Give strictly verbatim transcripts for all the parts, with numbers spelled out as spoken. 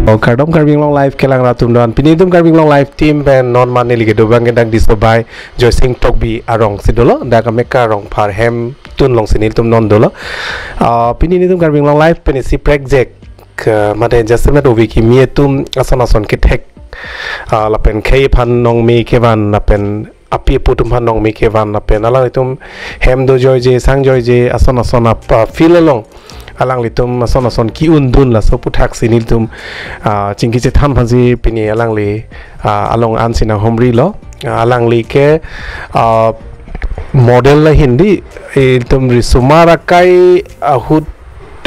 Oh, kardom Karbi Anglong Live kelang rat atum doan. Pini itum Karbi Anglong Live team pen non mane ligi dobang kedang Disobai Joysing Tokbi arong si dolo. Dak Ameka Rongphar hem tun along si nelitum non dolo. Ah, pini nelitum Karbi Anglong Live pen isi project ke mate jasemet ove kimi atum ason ason kethek, ah, lapen khei aphan nongme kevan lapen api apo atum aphan nongme kevan lapen alanglitum hem dojoije, sangjoije, ason ason ap, ah, field along alanglitum ason ason ki-un dun laso aputhak si nelitum, ah, chingki chethan aphan si pini alangli, ah, along an si nanghumrilo. Ah, alangli ke, ah, model la Hindi, itum risomar akai ahut,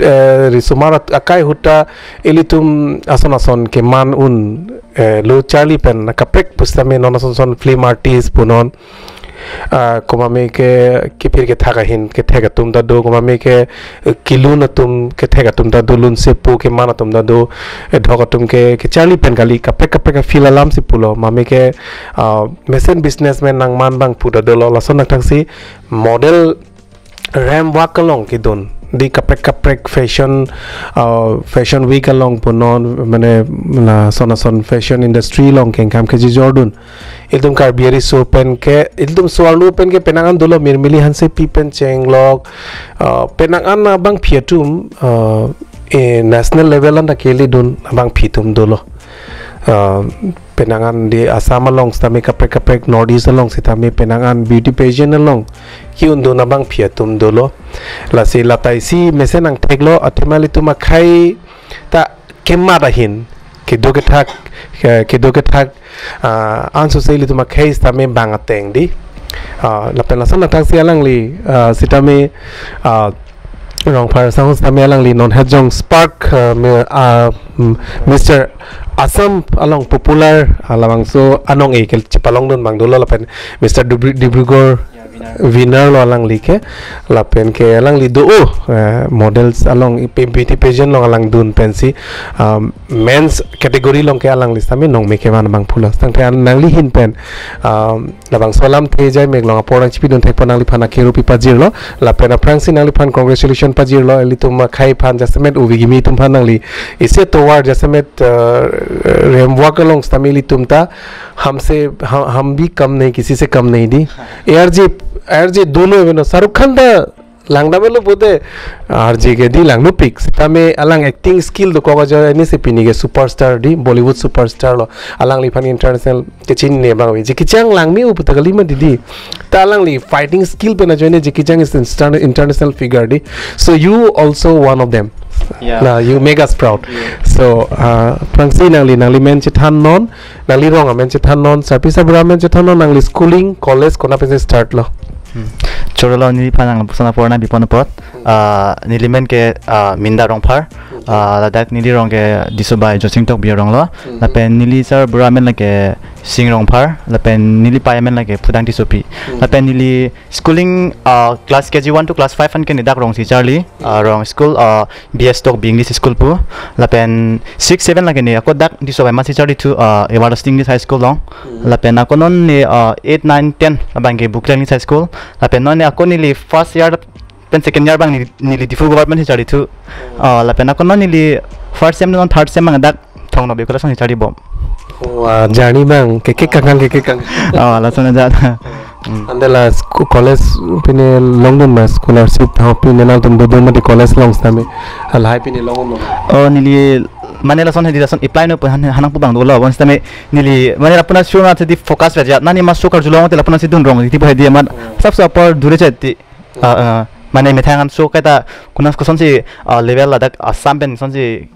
eh, risomar at-, akai ahut ta ilitum ason ason keman un, eh, lo charli pen kaprek pusitame non ason ason film artist punon, ah, komame ke kiphir kethak ahin kethek atum ta do, komame ke, eh, kilun atum kethek atum ta do, lunsepo keman atum ta do, eh, dhok atum ke, kecharli pen kali, kaprek kaprek a-field alam si pulo, mame ke, ah, mesen businessman nangman abang pu ta dolo, lason nangtang si model ramwak along kedun. Di kaprek kaprek fashion, ah, fashion week along punon, mane lason ason fashion industry along kengkam kejijor dun. Ilitum Karbi ariso pen ke, ilitum so-arlo pen ke penang an dolo Mirmili Hansepi pen chenglok, ah, penang an abangpi atum, ah, eh, national level an ta kele dun abangpi atum dolo. Ah, penang an di Assam along sitame kaprek kaprek North East along sitame penang an beauty pageant along ki-un dun abangpi atum dolo. Lasi lata isi mesen nangtheklo athema ilitum akhei ta kemat ahin kedo kethak, ke-, kedo kethak, ah, anso si ilitum akhei sitame bang ateng di. Ah, lapen lason nangtang si alangli, ah, sitame, ah, Rongphar asangho sitame alangli non het jong Spark, ah, mi-, ah, mm, Mister Assam along popular, ah, labangso anong-e ke chepalong dun abang dolo lapen Mister Dubri-, Dibrugarh winner lo alangli ke, lapen ke alangli do, oh, eh, models along ipe beauty pageant along alang dun pensi, um, men's category along ke alangli sitame nongme kevan abang pulo. Tangte al-, nangli ahin pen, um, labangso alamthe jai mek along apor nangchipi dun thekpo nangliphan akero pi pajirlo, lapen aphrangsi nangliphan congratulation pajirlo, ilitum akhei aphan jasemet ove kimi atum aphan nangli isi atovar jasemet, uh, ramwak along sitame ilitum ta हमसे, हम, हम भी कम नहीं, किसी से कम नहीं di. ARJ, ARJ दोनों है ना, शाहरुख Khan ta langdamlo pute, RJ ke di langnopik. Sitame alang acting skill dokok ajoine si pini ke superstar di, Bollywood superstar lo. Alangliphan international kechinine abang ave. Jackie Chan langme-o puta kalima di di. Ta alangli fighting skill pen ajoine Jackie Chan is inter-, international figure di. So you also one of them. Yeah. Na, you make us proud. Yeah. So, uh, aphrangsi nangli, nangli men chethan non, nangli rong amen chethan non, sarpi sarbura amen chethan non, nangli schooling, college, kona pensi start lo. Hmm. Chorolo neliphan nangli lapuson apor nangpipon apot. Ah, neli men ke, ah, Minda Rongphar. Hmm. Ah, ladak neli rong ke Disobai Joysing Tokbi arong lo. Hmm. Lapen neli sarbura amen lake Sing Rongphar. Lapen neli pei amen lake Phudang Tissopi. Hmm. Lapen neli schooling, ah, class K G one to class five an ke ne dak rong si charli, ah, rong school, ah, B S Tokbi English School pu. Lapen six seven lake ne ako dak Disobai ma si charlithu, ah, Everlasting English High School along. Hmm. Lapen ako non ne, ah, eight nine ten abang ke Buklang English High School. Lapen non ne ako neli first year pen second year abang neli, neli Diphu Government si charlithu. Ah, lapen ako non neli first sem non third sem abang dak Thong Nobbe College along si charlibom. Wah, journey abang kekek kangkang, kekek kang. Ah, lason aja. Hmm. Ante la sku-, college pine longdun ma, scholarship ha pine nangtum dodun mati college along sitame. Halahai pine longdun ma? Oh, neli mane lason hedi lason apply no pu han-, hanang pu abang dolo. Bon sitame neli mane lapu-an sure na di focus ve ja. Nani ma sure karjulong te lapu-an si dun rong di pu hedi amat. Hmm. Sab sa apor dure chai ti. Ah, ah, mane methang an sure kaita kunas kosonsi, ah, level ladak Assam pen kosonsi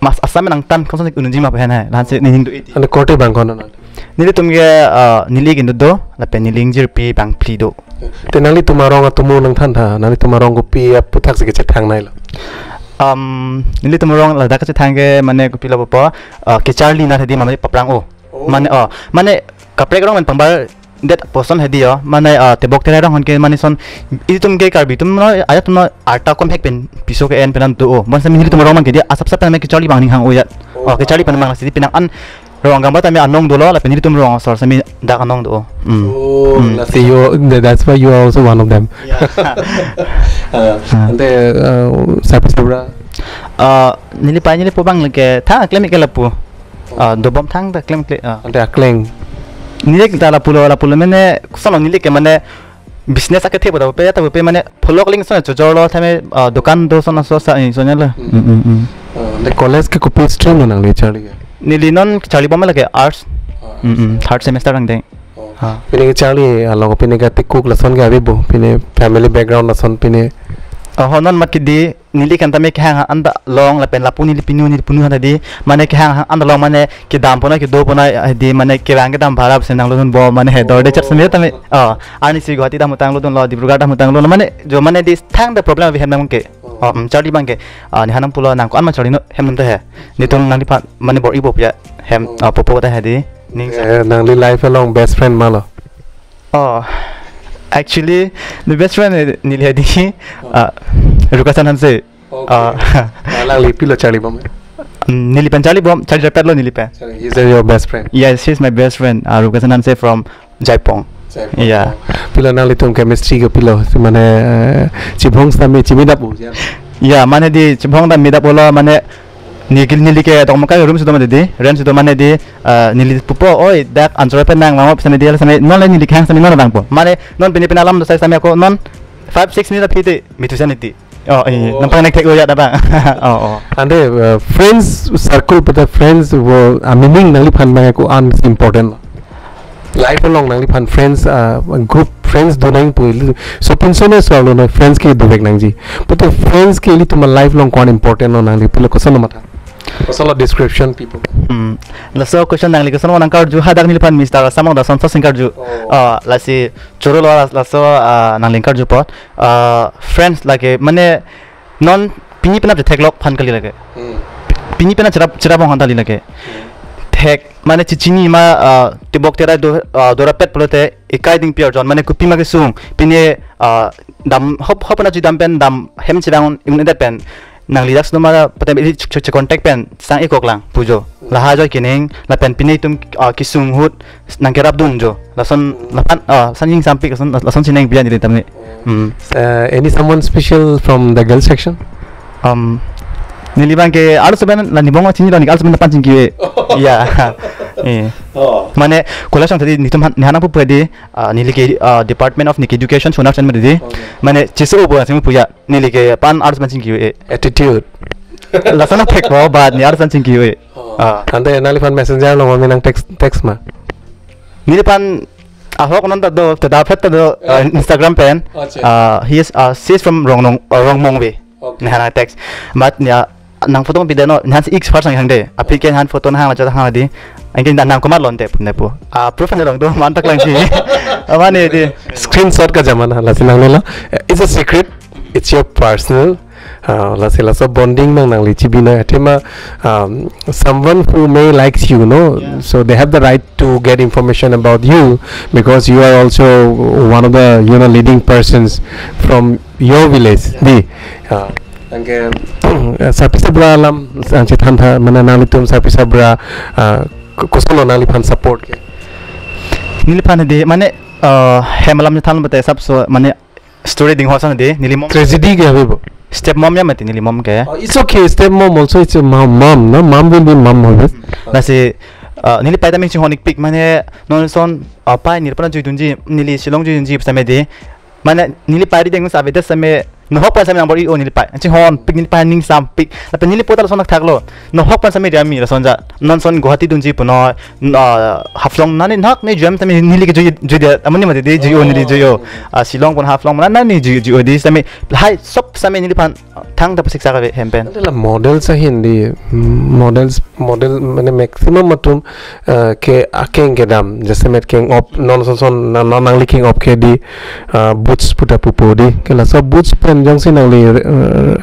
mas Assam pen angtan kosonsi unji ma pen hai. Lahensi ne Hindu iti. Ante korte abang ko-an na? Nelitum ke, ah, neli ke Hindu do, lapen neli ingjirpi abang phli do. Te nanglitum arong atomo nangthantha, nanglitum arong kopi aputhaksi kechethang nai lo? Um, nelitum arong ladak kechethang ke mane kopi lo po, ah, kecharli na hedi mane paprang o. Oh. Mane, oh, mane kaprek arong men pangbar det poson hedi o, mane, ah, tebok terai arong hon ke mane son, itum ke Karbi atum no, ajat atum no arta komhek pen piso ke-en pen an do o. Bon sitame nelitum arong abang ke di asap sap pen me kecharli abang ning hang o ya. Oh, kecharli pen abang si di penang an rong gamba tame anong dolo, lapen nelitum rong asor sitame dak anong do o. Hmm. Oh, hmm. Lasi you, tha-, that's why you are also one of them. Yeah. Ah, ah. Ante, ah, sarpi sarbura? Ah, neli pai neli po abang ke thang klem ke lapu. Ah, dobom thangta klem kle. Ah. Ante akleng. Neli ta lapulo lapulo mane kusalo neli ke mane business ake thepo ta pe ta pe mane pholok ling son chojor lo thame, ah, dukan do son so sa in son lo. Hmm. Mm, mm, mm. Ah, the college ke kopi stream lo nangli charli ke? Neli non charli bom lake arts. Ah, mm, mm, arts. Third semester angdeng. Oh. Ah. Pine ke charli along pine ke tikuk lason ke ave bo, pine family background lason pine. Oh, non mat ke di neli kan tame kehang anta long lapen lapu neli pinu neli punu hanta di mane kehang anta long mane kedam pona kedo pona, eh, di mane kevang kedam bhara pesen nang lodun bo mane he dor de chap seme tame. Oh, arnisi Guwahati dam utang lodun lo, Dibrugarh dam utang lodun lo mane jo mane di thang the problem ave hem nang ke. Oh, um, charli abang ke. Ah, ne hanang pulo nang ko-an ma charli non hem non ta he. Netum nangliphan mane bor-i bo pu ya hem, oh, ah, popo ta he di. Ning. Eh, nangli life along best friend ma lo? Oh, actually, the best friend, eh, neli he di, oh, ah, Rukasan Hanse. Okay. Ah. Ah, nangli pilo charli bom? Mm, neli pen charli bom, charli rapet lo neli pen. Charli, he's your best friend? Yes, he's my best friend. Ah, Rukasan Hanse from Jaipong. Jaipong. Yeah. Pilo nanglitum chemistry ke pilo? Mane, eh, chibong sami chimidap bo, ya? Ya, mane di chibong ta midap lo, mane neli, neli ke tong makai room si do mane di, rent si do mane di, eh, neli pupo, "Oi, dak answer pen nang, mama," sami di, sami, non le neli kehang sami non abang po. Mane, non pini pina alam do sai sami ako, non five, six minute aphi te, mithu sami di. Oh, eh, oh, nampang nek thek lo ya da bang. Oh, oh. Ante, eh, friends circle pu ta friends wo, ah, meaning nangliphan abang ko-an important lo? Life along nangliphan friends, ah, group friends do nang pu ili. So pinso ne so lo na friends ke dovek nangji. But the friends ke ilitum life along ko-an important lo nangli pilo koson lo matha? Koson lo description people. Hmm. Laso question nangli koson lo nang karju hadak neliphan Mister Samong Dason so sing karju. Oh. Ah, lasi choro lo las-, laso, ah, nangli karju apot. Ah, friends lake mane non pini penap je theklok aphan kali lake. Hmm. Pini penap cherap, cherap aphan kali lake. Hmm. Thek mane chichini ma, ah, tibok terai do, ah, dorapet pulote ekai ding pior jon mane kopi ma kesung pine, ah, dam hop hop na jidam pen dam hem chidang un un pen nangli dak sino ma patem ili chuk chuk contact pen sang ikok lang pujo. Lahai joi kining lapen pine itum, ah, kesung ahut nang kerap dun jo. Lason lapan, ah, san ing sampik lason, lason chineng bian di tame. Hmm. Uh, any someone special from the girl section? Um, neli abang ke arlo seven la nibong chini lo ni arlo seven pan chingki. Ya. Eh. Oh. Mane college tadi netum han, ne hanang pupu di, ah, neli ke, ah, Department of Niki Education sonar chan di. Okay. Mane chisu bo asing puya neli ke pan arlo seven chingki. Attitude. Lason thek bo but ni arlo seven chingki. Oh. Ah. Ante nangliphan messenger lo mami nang text, text ma? Neliphan ahok non ta do, ta da phet ta do, uh, Instagram pen. Acha. Uh, he is, uh, she is from Rongnong, uh, Rongmongve. Okay. Ne hanang text. But ya nang photo pide non, ne han si X first nang hang de. Aphi ke han photo nang hang la cha hang di. Anke nang komat lo ante pu ne pu. Ah, proof ne long do man tak lang si. Amane di. Screenshot ka jamana lasi nangne lo. It's a secret. It's your personal. Uh, lasi laso bonding nang nangli chibi na athema, um, someone who may likes you, no? Yeah. So they have the right to get information about you because you are also one of the, you know, leading persons from your village. Yeah. Di. Uh, anke, sarpi sabra alam, ang chethan tha, mane nanglitum sarpi sabra, uh, ku-, koson lo nangliphan support ke? Neliphan di, mane, uh, hem alam chethan bate sab so, mane, story ding hosan di, neli mom. Tragedy ke ave bo? Step mom ya mati neli mom ke. Oh, it's okay. Step mom also it's a mom, mom, no? Mom will be mom always. Lasi, uh, neli pai ta ming chinghonik pik mane non son, uh, pai neli pana jui dunji, neli Shillong jui dunji same di. Mane neli pai di deng sa ave de same, nohok pen same nang bor-i o neli pai. Chinghonik pik neli pai ning sampik. Lapen neli po ta lason thak lo. Nohok pen same dia mi lason ja. Non son Guwahati dunji puno, n-, ah, Haflong nani nak ni jam tame neli ke jui, jui dia, amani mati di jui o neli jui o. Oh. Ah, Shillong pon Haflong mana nani jui, jui o di same. Hai sop same neliphan thangta pasik sa ka hem pen. Ante la models ahin di, mm, models, model mane maximum atum, eh, ke akeng kedam, jasemet keng op, non son son, na, non nangli keng op ke di, ah, boots pu ta pupo di. Ke laso boots pen jongsi nangli, eh,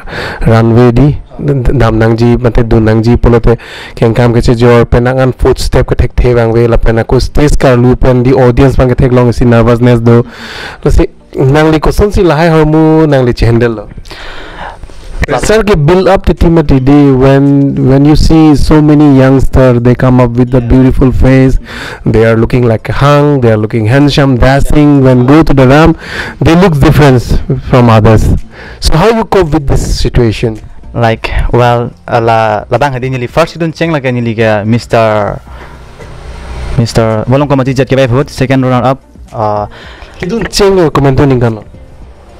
runway di, d-, d-, dam nangji, mate dun nangji pulote kengkam kechejor pen nang an footstep kethekthe vangve lapen ako stage karlu pen di audience abang ketheklong isi nervousness do. Lasi nangli kosonsi lahai ahormu nangli chehandle lo? Pressure ke build up titi mati di when, when you see so many youngster, they come up with the beautiful face, they are looking like hang, they are looking handsome, dashing. When go to the ramp, they look different from others. So how you cope with this situation? Like, well, uh, la labang hadi neli first kedun cheng lake neli ke Mister Mister Volongkom Aji Z K Y F ahut, second runner up. Uh, Kedun cheng lo komantu aningkan lo?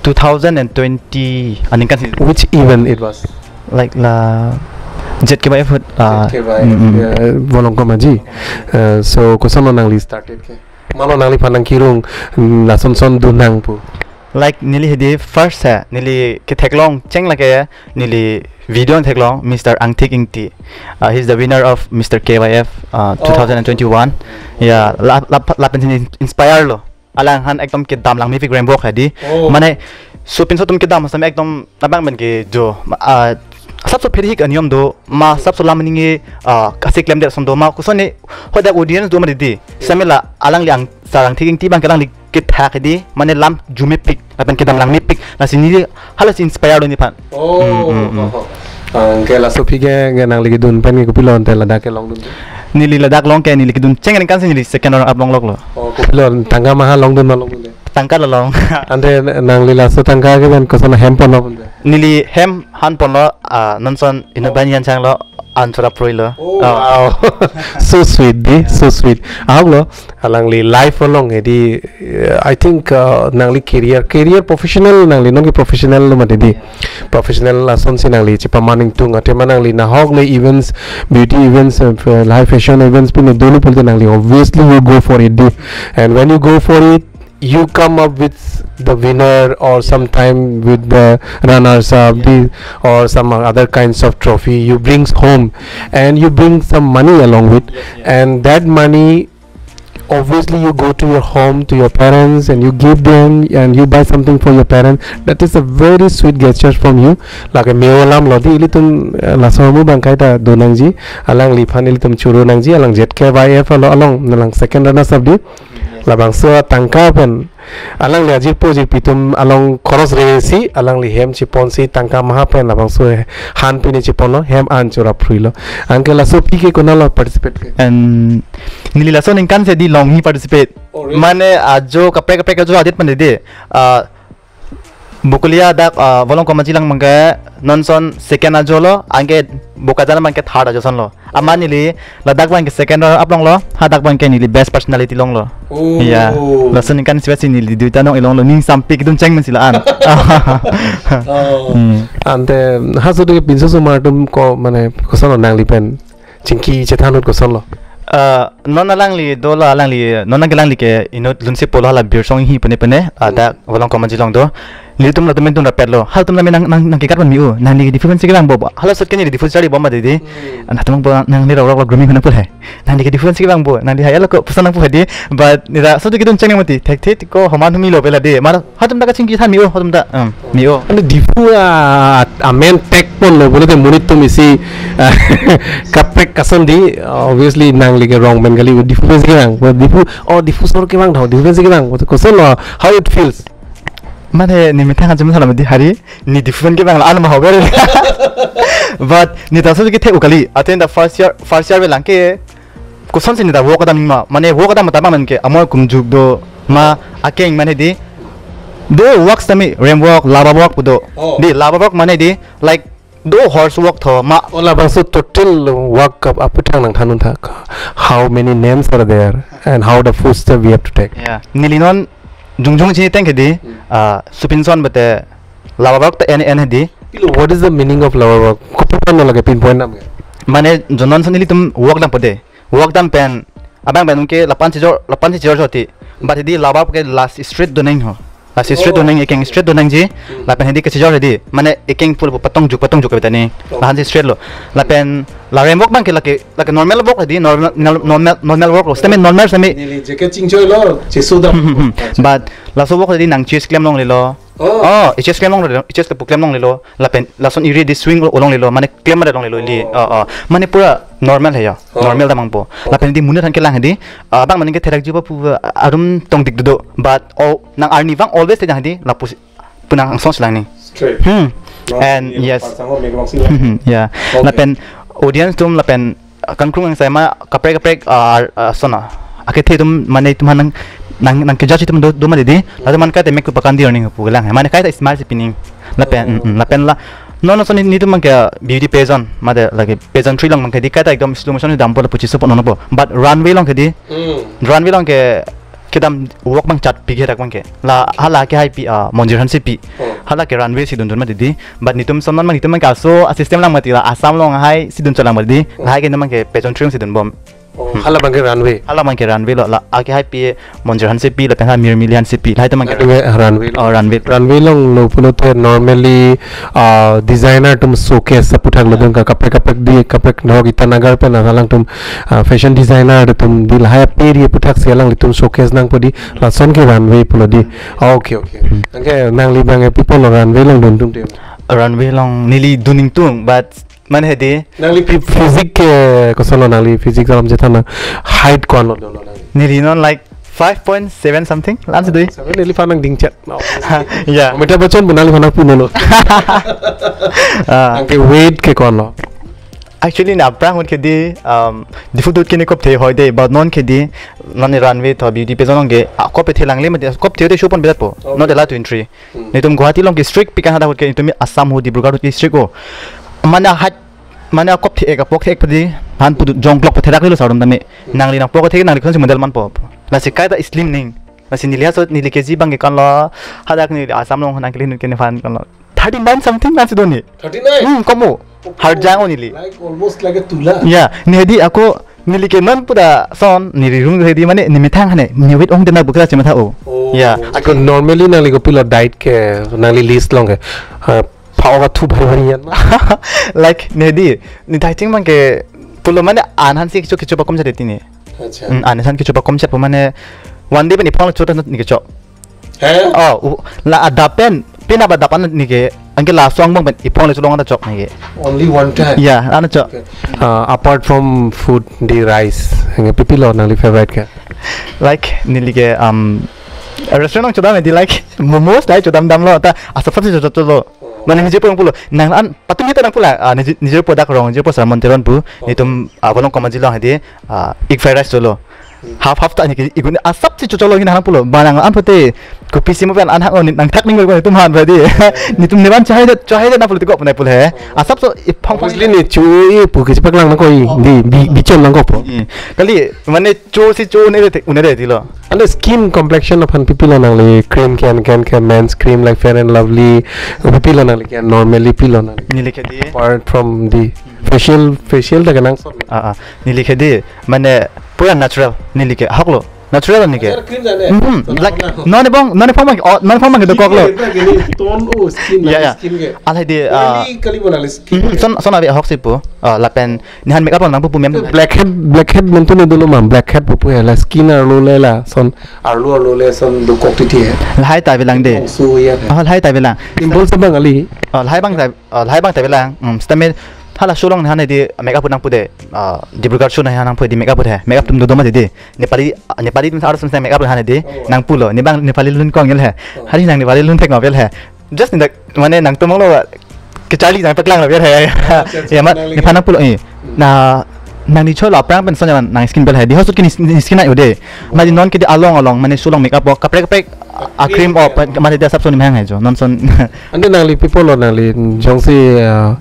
Two thousand and twenty aningkan si. Which event it was? Like la Z K Y F ahut, uh, Z K Y F, mm, mm. Uh, Volongkom Aji. Uh, so koson lo nangli started ke? Malo nangliphan nangkirung, mm, lason son dun nang pu. Like neli hadi first he, neli ketheklong cheng lake neli video theklong Mister Angthik Ingti. Uh, he's the winner of Mister K Y F, uh, Oh. two thousand and twenty-one. Yeah, la la lapen si inspire lo. Alangphan ekdom kedam lang mepik rembok hadi. Oh. Mane, supinso atum kedam same ekdom abang men ke jo. Ah, asapso pherhik aniyom do, ma asapso lam ningje, ah, kasik klemdet ason do, ma koson ne hodak audience do ma didi. Same la alangli Ang, Sir Angthik Ingti abang ke alangli kethak hadi, mane lam arjumepik, lapen kedam lang mepik. Lasi neli hala si inspire lo neliphan. Oh, Hmm, hmm, hmm. Oh, oh. Anke laso aphi ke, ke nangli kedun pen ke kopilo ante ladak kelong dun? Neli ladak long ke neli kedun cheng aningkan si neli second runner up longlok lo. Oh, kopilo, tangka maha longdun ma longdunde? Tangka lo long. Ante nangli laso tangka ke pen koson hem ponlo pu ante? Neli hem han ponlo, ah, non son ino Oh. banyan chang lo, an chora prui lo. Oh, Oh. wow. So sweet, di, so sweet. Ahok lo, alangli life along hadi, uh, I think, uh, nangli career, career professional nangli, nangli professional lo mati di. Professional lasonsi nangli chepamang ingtung, athema nangli nahok le events, beauty events, uh, live fashion events pine dolo pulote nangli, obviously you go for it di. And when you go for it, you come up with the winner or sometime with the runners up, Yeah. the, or some other kinds of trophy you brings home, and you bring some money along with, Yes, yes. and that money, obviously you go to your home, to your parents, and you give them and you buy something for your parents. That is a very sweet gesture from you. Lake me-o alam lo di, ilitum, eh, laso amu abang kaita do nangji, alangliphan ilitum choro nangji, alang Z K Y F alo along, alang second runners up di. Yes. Labangso tangka pen alangli ajirpo ajirpi atum along khoros resi, alangli hem cheponsi tangka maha pen labangso han pine cheponlo, hem an chora prui lo. Anke laso aphi ke konat lo participate ke? And neli laso aningkan si di longji participate. Oh, really? Mane ajo kaprek kaprek ajo adet mane de. Ah, Bokolia dak, ah, Volongkom Aji lang abang ke non son second ajo lo, anke Bokajan abang ke third ajo ason lo. Amat neli ladak abang ke second runner up longlo, hadak abang ke neli best personality longlo. Oh. Ya. Laso aningkan si besi neli duita nong ilonglo, ning sampik dun cheng men si la-an. Oh. Hmm. Ante halaso aphi ke pinso osomar atum ko mane koson lo nangli pen chingki chethan ahut koson lo? Ah, non alangli dolo, alangli, non nangkelangli ke inut lunsi pulo hala Birsong Inghi pune pune, ah, Hmm. dak Volongkom Aji along do. Nelitum latum pen dun rapet lo. Halatum nang nang nang nangkekat van me-o. Nangli Diphu pensi kevang bo. Hala sot ke neli Diphu charli bom ma didi. Hmm. Nangtum bo nangli rok rok grooming hona pu hai. Nangli Diphu pensi kevang bo. Nangli hai alo ko puson nang pu hai di. But neli laso aphi kedun cheng nang mati. Thekthe ko homan humi lo pela di. Mar halatum ta kachingki than me-o, halatum ta. Um, me-o. Ante Diphu a, a main tag ponlo pulote monit atum isi, ah, kaprek kason di, obviously nangli ke rong Bengali, Diphu pensi kevang. Diphu, oh, Diphu sor kevang tho, Diphu pensi kevang. Koson lo, how it feels? Mane ne methang ajem salam di hari, ne Diphu pen kevang la-an ma hober. But ne ta so ke the ukali. Athe ta first year, first year ve lang ke kosonsi ne ta work kedam ma. Mane work kedam ta abang men ke amoi kumjuk do ma, akeng mane di. Do work sitame rem work, lava work pu do. Oh. Di lava work mane di, like, do horse work tho ma. Oh, labangso total work kap aphuthak nangthan un tha. How many names are there and how the footstep we have to take? Yeah. Neli non jongjong chiniteng ke di, Hmm. ah, supinson bete lava work ta en en di. Pilo, what is the meaning of lava work? Kopi aphan lo lake pinpoint nang ke? Mane jo non son ilitum work dampo de. Work dam pen abang pen ke lapu-an chejor, lapu-an chejor joti. But di lava ke last straight do nang ho. Last straight do Oh. nang, ekeng straight do nangji. Hmm. Lapen hedi kachejor hedi. Mane ekeng full patong juk patong juk kebetani. Oh. Lahan si straight lo. Lapen la rem work abang ke lake, lake normal work hedi, normal, normal, normal work lo. Sitame normal sitame. Neli jacket chingchoi lo, chesu dam. Hmm, hmm, hmm. But laso work hedi nang chest klem longlelo. Oh. Oh, H S klem longlelo, H S kepu klem longlelo. Lapen lason iri di swing lo longlelo, mane klem mane longlelo li. Oh. Oh, oh. Mane pura normal he ya. Oh. Normal dampo. Oh. Lapen di monit aphan kelang hedi, ah, abang mane ke therak juba pu, ah, arum tongdik do. But oh, nang arnivang always te jang hedi, lapu si, pu nang song si lang ni. Straight. Hmm. Long And sleeve, yes. Parsang ho, me long sleeve. Hmm, hmm, yeah. Okay. Lapen audience atum lapen, ah, kangkrung angsai ma kaprek kaprek, ah, ah, sona. Akethe atum mane atum nang, nang, nangkejudge atum do, do ma didi. Latum aphan kaita mek tu pakan di earning pu kelang. Mane kaita smile si pining. Lapen, Oh. mm, mm, lapen la No, no, so ni, nitum abangke beauty pageant, mate lake pageantry along abangke di kaita ekdom slow motion dampo lapu chiso po nono po. But runway along ke di, Hmm. runway along ke kedam walk abang chat pi ke dak abangke. La hala ke hai pi, ah, Monjir Hanse pi. Hmm. Hala ke runway si dundun mati di. But nitum son non abang nitum abangke aso a system lang mati la Assam along hai si dun cholang mati di. Hmm. Lahai ke nitum abangke pageantry along si dunbom. Oh, hala abangke runway. Hala abangke runway lo, la ake hai pi Monjir Hanse pi lapen ha Mirmili Hanse pi. Lahai atum abangke Runway, runway. Oh, runway. Runway along lo pulote normally, ah, designer atum showcase aputhak lo dun ka kaprek kaprek di kaprek nok Itanagar pen alangtum, ah, fashion designer atum di lahai peri aputhak si alanglitum showcase nangpo di lason ke runway pulo di. Okay, okay. Hmm. Anke nangli abangke pi apotlo runway along dun tum te? Runway along neli dun ingtung, but mane hedi. Nangli phi-, physique ke koson lo nangli physique alam chethan nang height ko-an lo dolo nangli? Neli non like five point seven something, la-an si do. Seven neli aphan nangding chet. No. Yeah. Amitabh Bachchan pu nangli aphan nangpu nolo. Ah. Anke weight ke ko-an lo? Actually, ne aphrang ahut ke di, um, Diphu ahut ke ne kopthe hoi de, but non ke di, non runway to beauty pageant along ke, ah, kopthe langle mati, kopthe te show pon belat po. Okay. Not allowed to entry. Hmm. Nitum Guwahati along ke strict pi kan hadak ahut ke nitum Assam ho Dibrugarh ahut ke strict o. Mane hat, mane akopthe-ek apokthek padi han pudu jongklok pathe dak lo sardom tame. Hmm. Nangli nangpokthek nangli khon si model manpo. Lasi kaita slim ning. Lasi neli haso neli K G abangke ko-an lo. Hadak neli Assam along nangkele ahut ke nephan ko-an lo. Thirty nine something nangsi do ne. Thirty nine? Hmm, komo. Harjang o neli. Like, almost like a tula. Ya, ne hedi ako neli ke non puda son, neli rung hedi mane ne methang hane, ne weight ong dena bukra chema tha o. Oh, ya. Okay. Ako normally nangli kopilo diet ke, nangli list along ke. Ah, pha-ok athu bhari bhari yan ma? Like, ne hedi, ne dieting abangke pulo mane an han si kecho kecho pakom jade tini. Acha. Hmm, an han kecho pakom chat po mane one day pen iphong chot ne kecho. He? Oh, u-, la adap pen, pen apa adap an ne ke, anke la song abang pen iphong le cholong anta chok ne ke. Only one time? Yeah, anta chok. Okay. Uh, apart from food, the rice, anke pi apilo nangli favorite ke? Like, neli ke, um, restaurant along chodam di like, momos dai chodam damlo, ta asap asap si chodam lo. Oh. Mane nijepon pulo, nang an, patum hita nang pula, ah, niji-, nijepon dak rong, nijepon Sir Mon Teron pu, oh, nitum, ah, Volongkom Aji along hedi, ah, egg fried rice cholo. Half half ta ne ke igun asap si chocholo hin han pulo. Ba nang an pute kopi si mo pen an hang on nangthak ning ko nitum han ba di. Nitum neban chahai det, chahai det na pulo tiko punai pule he. Asap so iphong phong. Obviously ne cho-e pu ke chepaklang nangkok di, bi, bichon nangkok po. Hmm. Kali mane cho si cho ne de, une de tilo. Ante skin complexion aphan pi apilo nangli cream ke-en ke-en ke men's cream like Fair and Lovely, pi apilo nangli ke normally pi apilo nangli? Neli ke di. Apart from the facial, facial ta ke nang. Ah, ah. Neli ke di. Mane pura natural neli ke, ahok lo. Natural neli ke. Natural cream jane. Hmm, like, non ne bong, non ne phang bang, oh, non ne phang bang ke dokok lo. Skin ke, skin, yeah, yeah, skin ke. Alai di, ah, oily kali bo nangli skin. Hmm, son, son ave ahok si pu. Ah, lapen ne han makeup nangpu pu mem. Blackhead, blackhead mentu ne dolo ma, blackhead pu pu he la skin arlo le lason. Arlo arlo le son dokok titi he. Lahai ta avelang de. Ongso ya. Ah, lahai ta avelang. Pimples abang kali. Ah, lahai abang ta, ah, lahai abang ta avelang. Hmm, sitame hala show along ne han di makeup nangpu de. Ah, Dibrugarh show ne han nangpu di makeup he. Makeup atum dodo mati di. Nepali, Nepali atum artist atum makeup han di. Oh. Nangpulo. Ne abang Nepali lun kong el he. Oh. Hari nang Nepali lun thek novel he. Just ne dak mane nangtum lo kecharli nangpaklang novel he. Acha, acha, ya ma, nangli nephan nangpulo eh. Hmm. Na nangli cholo aphrang pen son ya nang skin bel he. Di hosut ke ne, ne skin ai ode. Mane non ke di along along mane show along makeup po kaprek kaprek a cream o mane di asap son mahang hai jo. Non son. Ante nangli pi apotlo nangli jongsi, ah,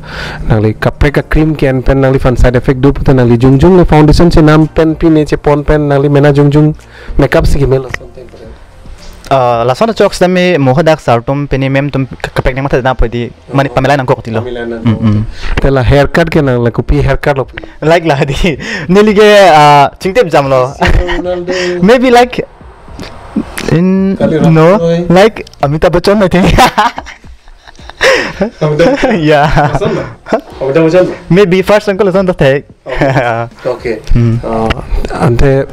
nangli kaprek a cream ke-en pen nangliphan side effect do pute nangli jongjong le foundation chenam pen pine chepon pen nangli mena jongjong makeup si kemelo something pute. Ah, lason chok sitame mo hadak sir atum pine mem atum ka-, kaprek ne matha na pudi mane pamelai nangkok tilo. Pamelai nangkok. Mm, mm. Te la haircut ke nangli kopi haircut lo? Like la di. Neli ke, ah, chingtip jam lo. Cristiano Ronaldo. Maybe like in, Kali no, Roy. Like Amitabh Bachchan, I think. Amitabh Bachchan? Yeah. Lason lo? Amitabh Bachchan lo? Maybe first uncle lason ta thek. Okay. Okay. Hmm. Uh, ante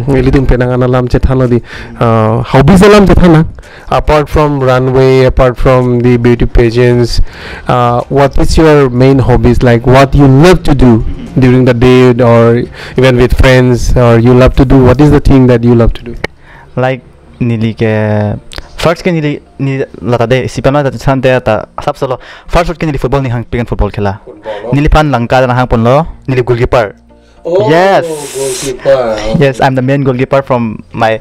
ilitum penang an alam chethanlo di, uh, hobbies alam chethan nang. Apart from runway, apart from the beauty pageants, uh, what is your main hobbies? Like what you love to do during the day or even with friends, or you love to do? What is the thing that you love to do? Like neli ke first ke neli, neli lata de sipan lata sante ta asap solo. First ke neli football ne hang pikan football khela. Football, oh. Neliphan langka na hang ponlo, neli goalkeeper. Oh, yes. Goalkeeper. Oh. Yes, I'm the main goalkeeper from my,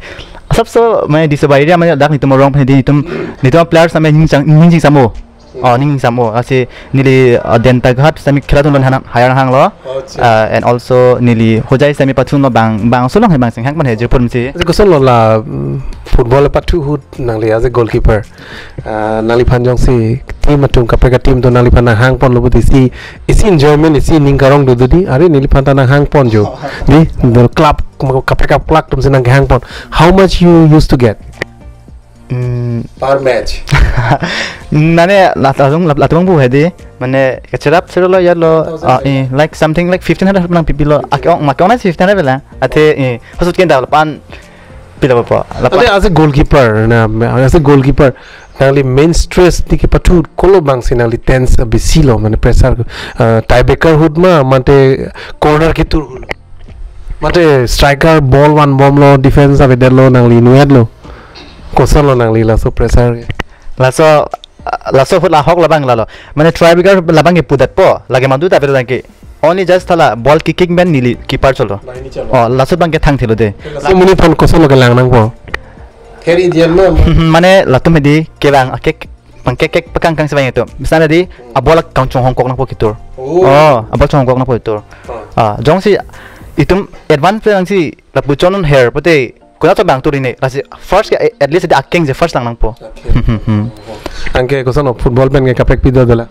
asap so my Disoba area mane dak nitum arong pen di nitum, nitum players ame ning chang, ning ching samo. Oh, ning sam o. Lasi neli, uh, Dentaghat sitame khela atum lo han hire hanglo. Acha. Uh, and also neli hojai sitame pathunlo bang, bang solong he bang sing hang pan he jirpon si. Ase kosonlo la, mm, football pathu ahut nangli as a goalkeeper. Uh, nangliphan jongsi team atum kaprek a-team do nangliphan nanghangponlo pusi isi, isi enjoyment, isi ning karong do do di. Are neliphan ta nanghangpon jo. Di, the club, kaprek a-club atum si nangkehangpon. How much you used to get? Hmm. Per match? Mane la-, latung, la-, latung bu hedi. Mane kacherap sero lo ya lo. Thousand ah, eh, like something like fifteen hundred nangpipi lo. Ake ong, make ong na fifteen hundred bela. Athe, eh, hosut ken da pan pila po. La Ate pan as a goalkeeper na, as a goalkeeper, nangli main stress di kepathu ahut kolo bang si nangli tense besi lo, mane pressure, uh, tiebreaker ahut ma, mate corner ketur ahut lo. Mate striker ball vanbomlo, defense avedetlo, nangli nuet lo. Kosonlo nangli laso pressure ke? Laso, laso ahut la ahok labang lalo. Mane tiebreaker labang ke pudetpo, lake madu ta pero ke. Only just thala ball kick kick pen neli keeper cholo. Line cholo. Oh, laso abang ke thangthelo de. Laso amonit aphan kosonlo kelang nangpo? Kheri dian ma. Mane latum hedi kevang akek pangkek kek pakang kang si vang itu. Misalnya di, a-ball kang chonghong kok nangpo ketur. Oh. Oh, a-ball chonghong kok nangpo ketur. Oh. Ah, jongsi itum advance player si lapu chonun her pute kuna to bang tur ini. Lasi first ke at least di akeng je first lang nangpo. Okay. Hmm, hmm, hmm. Anke kosonlo football pen ke kaprek pi do dola?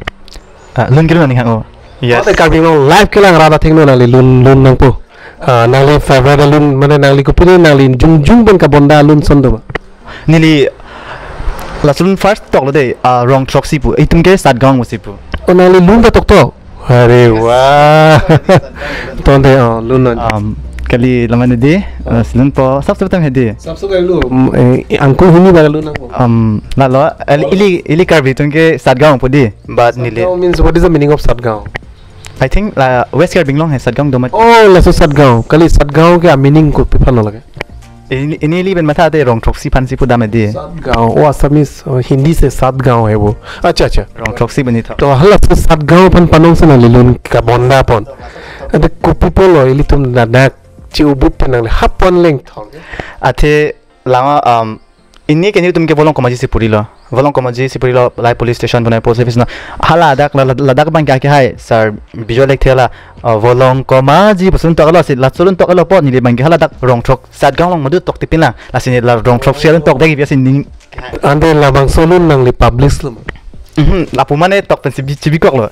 Ah, lun kelun ning hang o. Yes. Ate Karbi Anglong live kelang rada thengno nangli lun, lun nangpo. Ah, nangli favorite alun, mane nangli kopine nangli jongjong pen kabonda alun ason do ba? Neli lason first toklo de, ah, Rongthroksi pu. Itum ke Satgaon musi pu. Oh, nangli lun ta toktok. Are wah. Tonte, oh, lun non. Um, kali lamane de, ah, lun po, sab sab tam hedi. Sab sab kali lun. Mm, eh, angkung hini ba lun nangpo? Um, lalo, el-, ili, ili Karbi atum ke Satgaon pu di, but neli. Satgaon means, what is the meaning of Satgaon? I think la West Karbi Anglong he Satgaon do mat. Oh, laso Satgaon. Kali Satgaon ke meaning kopi aphan lo lake? Ini, ini ili pen matha ate Rongthroksi aphan si pudam edi. Satgaon. Oh, Assamese, oh, Hindi se Satgaon hai wo. Acha, acha. Rongthroksi bani tha. To halaso Satgaon aphan panong si nangli lun kabonda pon. Ante kopi pulo ilitum ladak chi-ubup pen nangli hap pon leng thong. Athe lama, um, ini ke nelitum ke Volong Komaji si purilo. Volong Komaji si purilo, lai police station bonai post office na. Hala ladak la, la, ladak abang ke ake hai, sir, Bijoy Lekthe la, uh, Volong Komaji puson toklo si, lason toklo po neli abang ke hala ladak Rongthrok Satgaon along madu tok tipin la. Lasi neli la Rongthroksi alun tok dagi biasa ning. Ante labangso alun nangli publish lo? Mhm, lapu mane tok pen si bi, chibi koklo.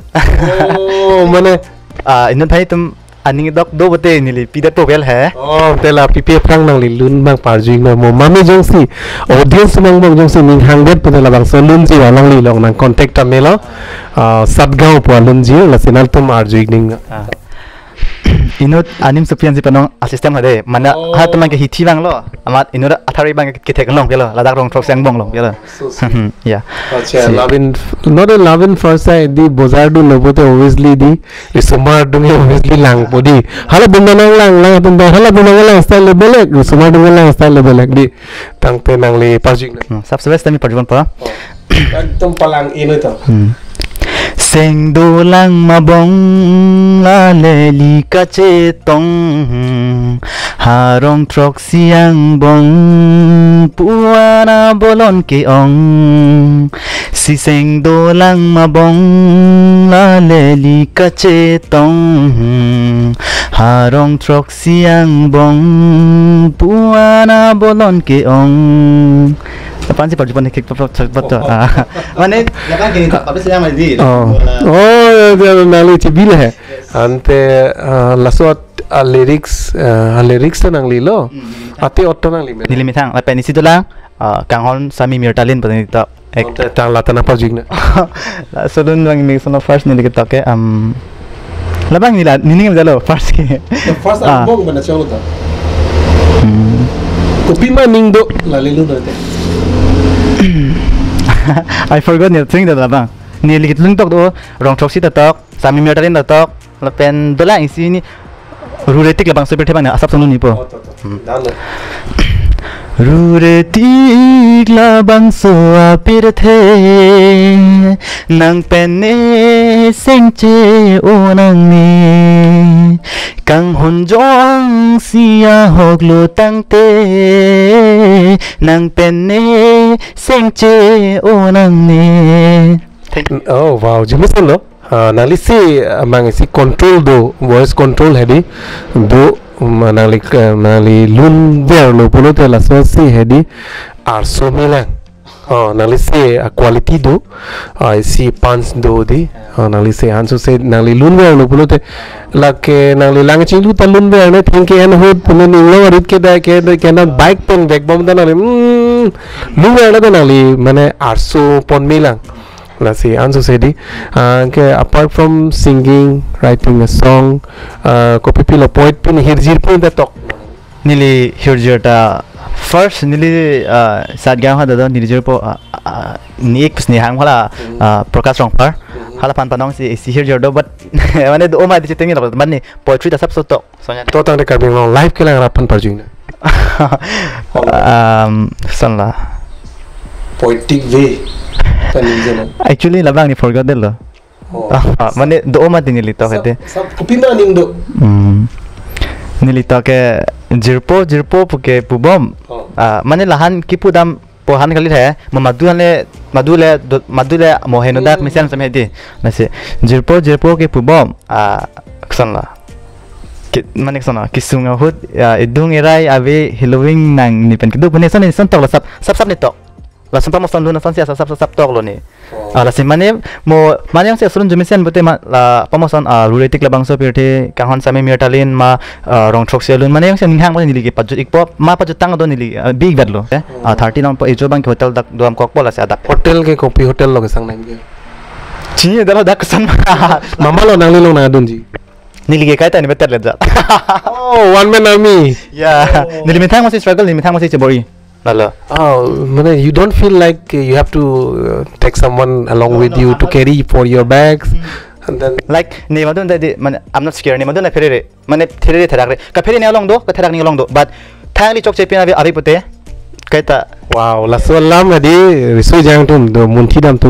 Oh, mane. Ah, inut hai tum aning dok do bote neli pidet po vel he. Oh, te la pipi aphrang nangli lun abang parju-iknoi mo. Mame jongsi audience nangbong jongsi ning hangdet pute labangso alun si alangli along nang contact ta melo. Ah, Satgaon pu alun ji, lasi nangtum arju-ik ning. Ah. Inut anim supian si panong a-system hade. Mana Oh. ha teman ke hithi bang lo. Amat inut athari abang ke kethek long ke lo. Ladak Rongthroksi angbong long ke lo. So sweet. Ya. Acha, Si. Love in, not a love in first sight di bojar dunlo pute obviously di. Risomar adung ke obviously langpo di. Hala bunda nanglang, lang bunda, hala bunda nanglang style le belek. Risomar adung ke lang style le belek di. Tangte nangli parju-iknoi. Hmm, sab sebes tami parjuan pa. Oh. Ekdom palang inoi to. Hmm. Seng dolang mabong la leli kachetong. Ha Rongthroksi angbong pu-an abolon ke-ong. Si seng dolang mabong la leli kachetong. Ha Rongthroksi angbong pu-an abolon ke-ong. Aphan si parjuan hekik pap pap pap to. Ah. Mane, lakan kini tak, tapi sedang lagi. Oh. Bola. Oh, ya, ya, nangli chibi le he. Yes. Ante, ah, laso, ah, lyrics, ah, lyrics ta nangli lo. Hmm, neli methang. Ate otto nangli mena. Neli methang, lapen isi dolang, ah, Kanghon Sami Mirtalin pen ta. Ek. Ante tang la ta nangparju-iknoi. Laso alun abang mix no first neli ketok ke, um, labang neli la, neli ningje lo first ke. The first Ah. album mana chong ta. Hmm. Kopi ma ning do la lelu do te. I forgot neli thing da labang. Neli ke lun tok do, Rongthroksi ta tok, Sami Mirtalin ta tok, lapen dolang isi ni Rure tik labangso pirthe abang na asap song lun-ikpo. Oh, to, to. Hmm. Dan lo. Rure tik labangso apirthe, nang pen ne seng che-o nangne. Kanghon jongsi ahok lo tangte, nang pen ne seng che-o nangne. Thank you. Oh, wow, jumison lo. Ah, nangli si, ah, mang si control do, voice control hedi do, um, nangli, eh, nangli lun verlo pulote laso si hedi arso melang. Oh, nangli si, ah, quality do, ah, si punch do di. Oh, nangli si ansose nangli lun verlo pulote lake nangli lang chinglu ta lun ver ne thank you and hope pulo ning long arit ke da ke da ke na bike pen backbone ta nangli, mm, lun verlo ta nangli mane arso pon melang. Lasi ansose di. Ah, ke apart from singing, writing a song, ah, kopi pilo poet pin hirjir pin ta tok. Neli hirjir ta first neli, ah, sat gang ha do neli hirjirpo, ah, ah, ni ek sni hang hala, ah, Prakash Rongphar. Hala aphan panong si si hirjir do but mane do oma di chiteng ni mane poetry ta sap so tok. Soalnya to tangte Karbi Anglong live kelang rat aphan parjui na. Um, sanla. Poetic way. Kan ni jana. Actually labang ni forgot lo. Oh. Ah, ah, mane do oma di neli tok sap, hedi. Sap kopi ma ning do. Hmm. Neli tok ke jirpo jirpo puke pubom. Oh. Ah, mane lahan kipu dampo han kali he. Mo madu han le madu le do, madu le mo heno dak mesen sam hedi. Lasi jirpo jirpo ke pubom. Ah, ksan la. Ki, mane ksan la. Kisung ahut, ya, idung irai ave heloving nangli pen kedo pune son ni son tok la sap sap sap ni tok. Lason pamoson lun ason si asap sap sap tok lo ni. Oh. Ah, lasi mane mo mane yang si asulun jumisen bote ma la pamoson, ah, ruretik labangso pirthe kanghon sami mirtalin ma, ah, rong throk si alun mane yang si ninghang mane neli ke pajut ikpo ma pajut tang do neli, ah, big bad lo. Eh? Ah, thirty nang po ejo bang ke hotel dak doam kokpo lasi adak. Hotel ke kopi hotel lo kesang nang ke. Chini dalo dak kesan ma. Mama lo nangli long nang adunji. Neli ke kaita ni better le ja. Oh, one man army. Yeah. Oh. Neli methang masih struggle, neli methang masih chebori. Lalo. Oh, mane you don't feel like uh, you have to uh, take someone along with you to carry for your bags, and then Like, ne madun tadi, mane, I'm not scared. Ne madun na pherere. Mane pherere therak re. Ka pherere ne along do, ka therak ne along do. But thangli chokche pin ave ave pute. Kaita. Wow, laso alam adi riso jang tum do munthi dam tu.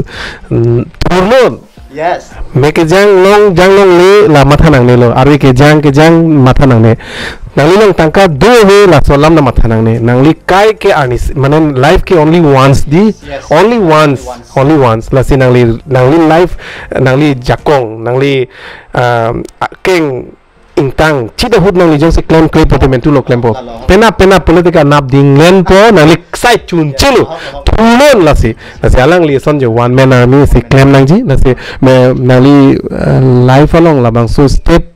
Mm, turlo. Yes. Me kejang long jang longle la matha nangne lo. Arve kejang kejang matha nangne. Nangli long tangka do ave laso alam na matha nangne. Nangli kai ke arni s-, mane life ke only once di. Yes. Only once. Only once. Only once. Lasi nangli nangli life nangli jakong nangli, um, a-, keng ingtang chit ahut nangli jongsi klem klempo te mentu lo klempo. Lalo. Penap penap political nap ding lenpo nangli sai chun chelo. Lalo. Thulon lasi. Lasi alangli ason je one man army si klem nangji. Lasi me nangli, uh, life along labangso step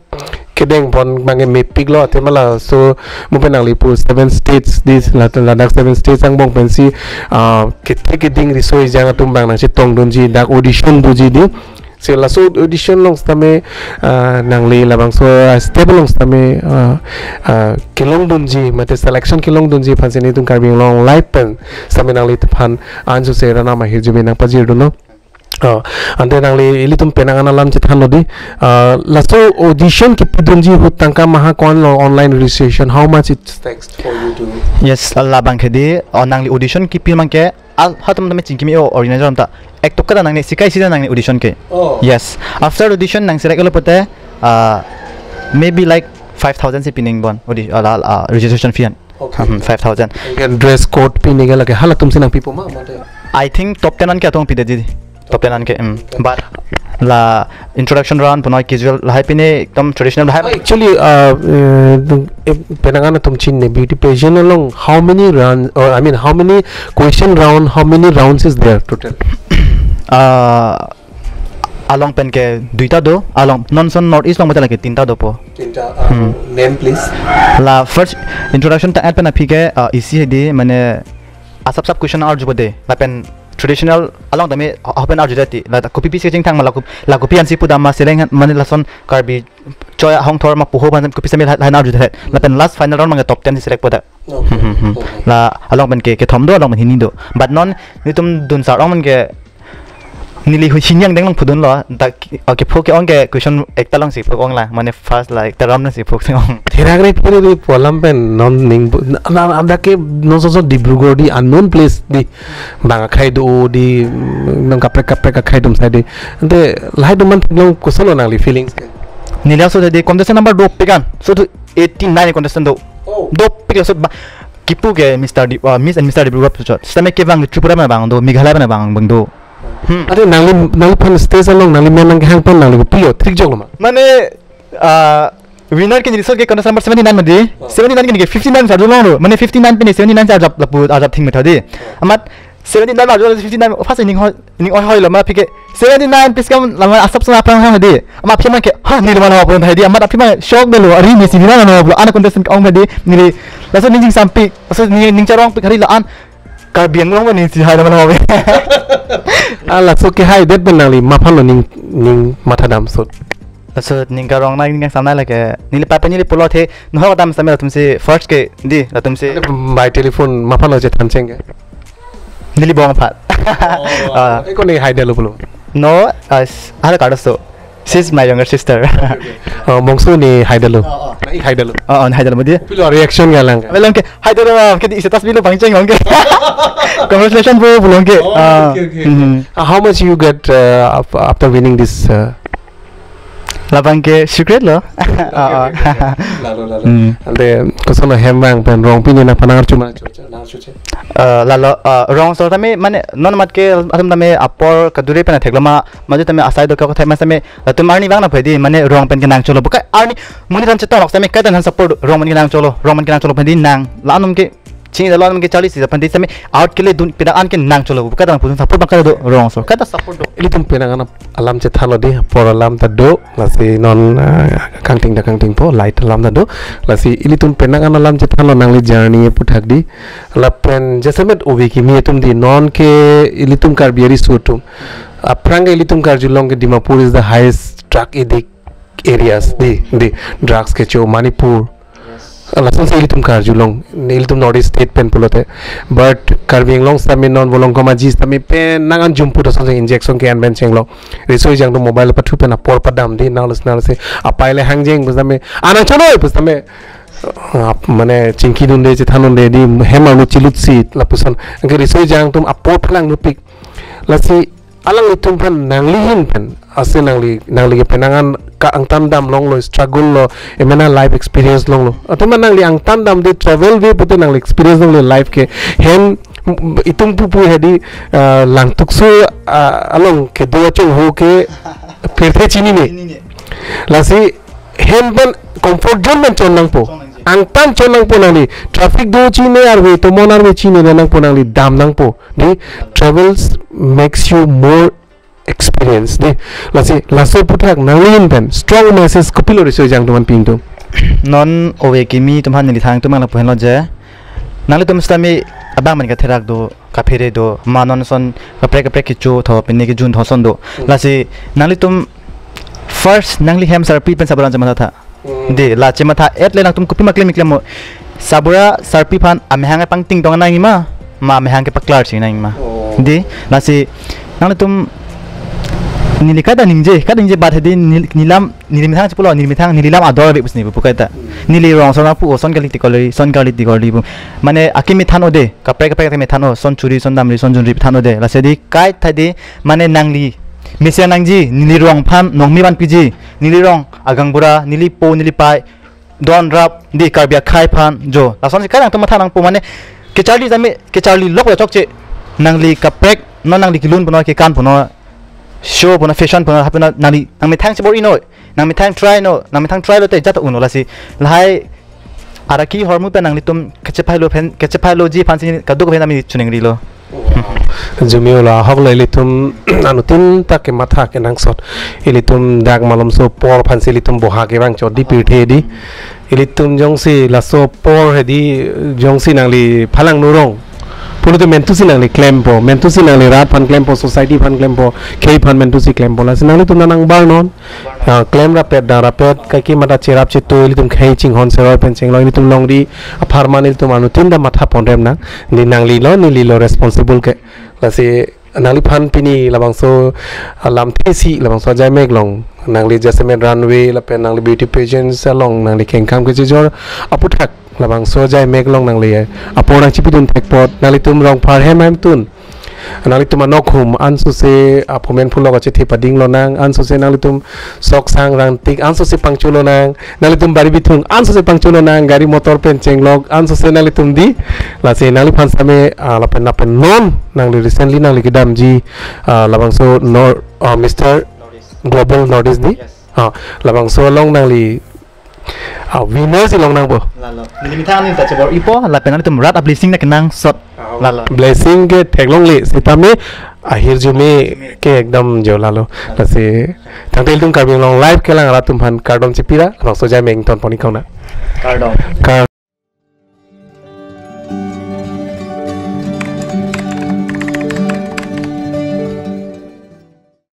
kedeng pon bang mepik lo athema laso mo pen nangli pu seven states this la, ladak seven states angbong pensi, uh, kethe keding riso ejang atum bang nangchetong dunji dak audition doji di. Si laso audition long sitame, ah, nangli labangso, ah, step long sitame, ah, ah, kelong dunji, mate selection kelong dunji aphansi nelitum Karbi Anglong live pen sitame nangliphan ansose ranam ahirjume nangpajir dunlo. Ah, ante nangli ilitum penang an alam chethanlo di. Ah, laso audition kipi dunji ahut tangka maha ko-an lo online registration, how much it takes for you to? Yes, labang ke di, oh, nangli audition kipi abang ke, al hatum tame chingkimi o organizer atum ta. Ek tok kada nangne sikai sida nangne audition ke. Oh. Yes. After audition nang select lo pote, uh, maybe like five thousand si pining bon audi-, uh, la, uh, registration fee an. Okay. Hmm, five thousand. Again, dress code pining lake halatum si nangpipo ma, mate? I think top ten an ke atum pide di. Top ten an ke, um, but la introduction round punoi casual lahai pine ekdom traditional lahai. Actually, uh, uh, the, eh, penang an atum chinine beauty pageant along how many round, or I mean how many question round, how many rounds is there total? Uh, along pen ke duita do, along non son North East along mate lake tinta dopo. Tinta, uh, hmm. Name please. La first introduction ta at pen aphi ke, uh, isi hedi mane asap sap question arju bode. Lapen traditional along tame ho-, hopen arju dati. La kopi pisi chingthang ma la kop-, la kopi ansi pudam ma seleng han mane lason Karbi choi ahongthor ma puho ban kopi sami la, la arju det. Lapen last final round ma top ten si select poda. Okay. Hmm, hmm, hmm. Okay. La along pen ke, kethom do, along pen hini do. But non nelitum dun sar along pen ke neli hu hini angdeng along phudunlo. Dak, okay, phu ke-ong ke question ekta along si phu ong la. Mane first la ekta round si phu ke-ong. Therak re phu re pu alam pen non ning bu-, na, na, na, dak ke non so so Dibrugarh di unknown place di. Bang akhai do di, mm, nang kaprek kaprek akhai atum sai di. Ante lahai atum aphan theklong koson lo nangli feelings ke? Neli aso di contestant number dopik an. So tu eighty nine contestant do. Oh. Dopik so ba, kipu ke Mister Di, uh, Miss and Mister Dibrugarh puchot. Sitame kevang Tripura ma bang do, Meghalaya ma bang bang do. Hmm. Ate nangli, nangliphan stage along nangli men nangkehang pen nangli kopilo, thrik jok lo ma? Mane, ah, winner ke neli sot ke contestant number seventy nine mati. Oh. Seventy nine ke neli ke fifty nine arjulong lo. Mane fifty nine pen seventy nine arjap lapu arjap thing methadi. Oh. Amat seventy nine arjulong fifty nine first inning hoi, inning oi hoi lo ma aphi ke seventy nine please come lama asap sona aphrang hang di. Amat aphi ma ke, ha, neli mana hop lo di. Amat aphi ma shock dolo. Ari neli si neli mana hop lo. Ana contestant ke-ong di. Neli laso ning jingsampik. Laso ning, ning charongpik hari la-an. Karbi Anglong mane si hai naman hobe. Ah, laso kehai det pen nangli maphan lo ning, ning matha damsot. Laso ning karong nai ning samnai lake. Neli pape neli pulo the, nohok dam samel latum si first ke di, latum si. By telephone maphan lo chethan cheng ke? Neli bong aphan. Oh, ah. Eko ne hai dalo pulo. No, as, ada kardoso. She's my younger sister. Oh, bongso ne hai dalo. Oh, oh. Nai hai dalo. Oh, oh, hai dalo modi. Pilo reaction galang. Belong ke, hai dalo, ke di status bilo pangcheng ong ke. Congratulations po, belong ke. Oh, ah, okay, okay, okay. Mhm. Uh, how much you get, uh, af-, after winning this, uh? Labang ke secret lo. Okay, ah, okay, okay, okay. Lalo, lalo. Hmm. Ante, koson lo hem bang pen rong pini na panang cuma, cuma, na cuma. Eh, lalo, eh, rong so tame, mane, non mat ke, atum tame apor kadure pen athek lo ma, maju tame asai do ke kothai mas tame, latum arni bang na pedi, mane rong pen kenang cholo. Buka arni, muni ran cheton ok tame, kaitan han support, rong pen kenang cholo, rong pen kenang cholo pedi nang, la anum ke, chini da la anum ke charli si pedi tame, out ke le dun, pida an ke nang cholo, buka tang pusun support bang kado rong so, kata support do. Ilitum penang anam alam chethan lo di, apor alam ta do, lasi non, ah, kangting ta kangting po, light alam ta do, lasi ilitum penang an alam chethan lo nangli journey aputhak di, lapen jasemet ove kimi atum di, non ke ilitum Karbi ariso atum. Aphrang ke ilitum karjulong ke Dimapur is the highest drug addict areas di, di, drugs kecho Manipur. Yes. Lason si ilitum karjulong, ilitum North East state pen pulote. But Karbi Anglong sitame non volong komaji sitame penang an jumpu ta son si injection ke an pen chenglo. Riso ejang do mobile pathu pen apor padam di, nang los nang si. Apai le hangjeng pusitame, anang chonoi pusitame. Ah, mane chingki dunde, chethan dunde di, hem arlo chilut si, lapuson. Anke riso ejang atum apor phelang nupik. Lasi alanglitum aphan nangli ahin pen, ase nangli, nangli ke penang an ka angtan dam longlo, struggle lo, emena life experience longlo. Atuma nangli angtan dam de travel ve pute nangli experience longlo life ke. Hem, itum pupu hedi, ah, Langtukso, ah, along kedo achong ho ke pirthe chinine. Chinine. Lasi hem pen comfort zone pen chon nangpo. Chon nangji. Angtan chon nangpo nangli. Traffic do chine arve, tomon arve chine nangpo nangli dam nangpo. Di, travels makes you more experience. Di, lasi, laso aputhak nangli ahin pen strong message kopilo riso ejang atum aphan pi ingtung. Non ove kimi atum aphan neli thang atum abang lapu henlo je. Nanglitum sitame abang man katherak do, kaphere do, ma non son kaprek kaprek kecho tho, pine kejun tho son do. Hmm. Lasi, nanglitum first nangli hem sarpi pen sabaran chematha tha. Hmm. De, la chematha et le nangtum kopima klem klem mo. Sabura sarpi aphan amehang pangting tong nangji ma, ma amehang kepaklar si nangji ma. Oh. De, lasi nangtum neli kada ningje, kada ningje bat hedi nel-, nelam, neli methang chepulo, neli methang, neli lam ador be pusni bu kaita. Hmm. Neli rong son apu, o son kali tikoli, son kali tikoli bu. Mane akimi than o de, kaprek kaprek akimi than o, son churi, son damri, son junri than o de. Lasi di kai thai di, mane nangli mesen nangji, neli rong aphan nongmi van piji, neli rong agangbura, neli po, neli pai, don rap di Karbi akhei aphan jo. Lason si kadang atum matha nangpo mane kecharli jame, kecharli lok lo chokche. Nangli kaprek, non nangli kelun puno, kekan puno, show puno, fashion puno, hapuno, nangli, nangmethang chebor-i noi, nangmethang try noi, nangmethang try lote jat uno lasi. Lahai araki ahormu pen nanglitum kachephailo phen, kachephailo ji aphan si kaduk phen ami chuning rilo. Jumi ula ahok lo ilitum anuttin ta kematha kenangsot. Ilitum dak malomso apor aphan si ilitum boha kevang chot di pirthe di. Ilitum jongsi laso apor hedi jongsi nangli phalang nurong. Pulote mentu si nangli klempo, mentu si nangli rat aphan klempo, society aphan klempo, khei aphan mentu si klempo. Lasi nanglitum nanang bar non. Ah, klem rapet, dang rapet, kaike mata cherap cheto, ilitum khei chinghon seroi pen chengloi, ilitum longri, apharman ilitum anuttin ta matha ponrem nang, di nangli lo, neli lo responsible ke. Lasi, nangliphan pini labangso, ah, lamthe isi, labangso ajai mek along, nangli jasemet runway, lapen nangli beauty pageants along, nangli kengkam kechejor, aputhak, labangso ajai mek along nangli, eh, apor nangchipidun thek apot, nanglitum rong apharman hem tun. Nanglitum anokhum ansose apumen phulo kachethe pading lonang, ansose nanglitum sok sang rangtik ansose pangcho lonang, nanglitum bari bithung ansose pangcho lonang, gari motor pen chenglok ansose nanglitum di. Lasi nangliphan same, ah, lapen lapen non nangli recently nangli kedamji, ah, labangso Nor-, ah, Mister Global Northeast di. Yes. Ah, labangso along nangli, ah, winner si longnangpo. Lalo. Neli methang neli ta chebor-ipo, lapen nanglitum rat a-blessing na kenangsot. Ah, lalo. Blessing ke theklongle, sitame ahirjume ke ekdam jo lalo. Lasi, tangte ilitum Karbi Anglong Live kelang arat atum aphan kardom chepira, labangso jai meng ton pon-ik kong na. Kardom. Kar-